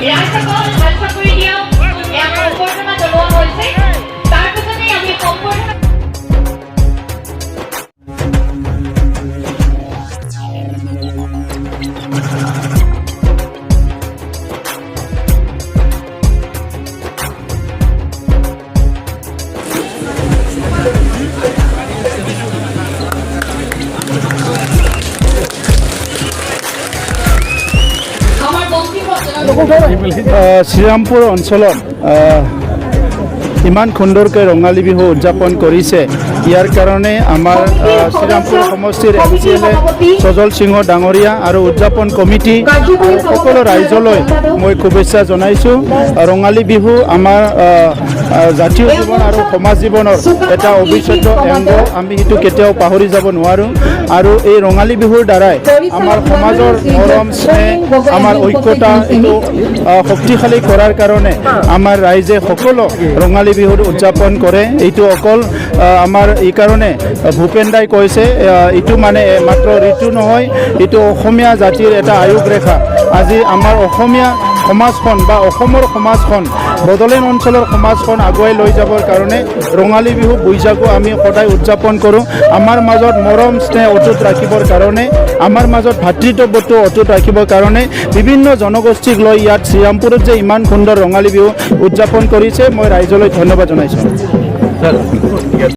ৰাইজসকল, হাত চাপৰি দিয়ক। এয়া সম্বৰ্ধনা জনোৱা হৈছে। তাৰপিছতে আমি সম্বৰ্ধনা আমাৰ বন্তি প্ৰজ্বলন শ্ৰীৰামপুৰ অঞ্চলত ইমান সুন্দৰকৈ ৰঙালী বিহু উদযাপন কৰিছে। ইয়াৰ কাৰণে আমাৰ শ্ৰীৰামপুৰ সমষ্টিৰ এমচিএলএ সজল সিংহ ডাঙৰীয়া আৰু উদযাপন কমিটি আৰু সকলো ৰাইজলৈ মই শুভেচ্ছা জনাইছোঁ। ৰঙালী বিহু আমাৰ আহ, আহ, জাতীয় জীৱন আৰু সমাজ জীৱনৰ এটা অবিচ্ছেদ্য অংগ। আমি সেইটো কেতিয়াও পাহৰি যাব নোৱাৰোঁ। আৰু এই ৰঙালী বিহুৰ দ্বাৰাই আমাৰ সমাজৰ মৰম স্নেহ, আমাৰ ঐক্যতা, এইটো শক্তিশালী কৰাৰ কাৰণে আমাৰ ৰাইজে সকলো ৰঙালী বিহুত উদযাপন কৰে। এইটো অকল আমাৰ এইকাৰণে ভূপেন দাই কৈছে, এইটো মানে মাত্ৰ ঋতু নহয়, এইটো অসমীয়া জাতিৰ এটা আয়ুস ৰেখা। আজি আমাৰ অসমীয়া সমাজখন বা অসমৰ সমাজখন, বড়োলেণ্ড অঞ্চলৰ সমাজখন আগুৱাই লৈ যাবৰ কাৰণে ৰঙালী বিহু, বৈশাগু আমি সদায় উদযাপন কৰোঁ। আমাৰ মাজত মৰম স্নেহ অটুট ৰাখিবৰ কাৰণে, আমাৰ মাজত ভাতৃত্ববোধটো অটুট ৰাখিবৰ কাৰণে বিভিন্ন জনগোষ্ঠীক লৈ ইয়াত শ্ৰীৰামপুৰত যে ইমান সুন্দৰ ৰঙালী বিহু উদযাপন কৰিছে, মই ৰাইজলৈ ধন্যবাদ জনাইছোঁ।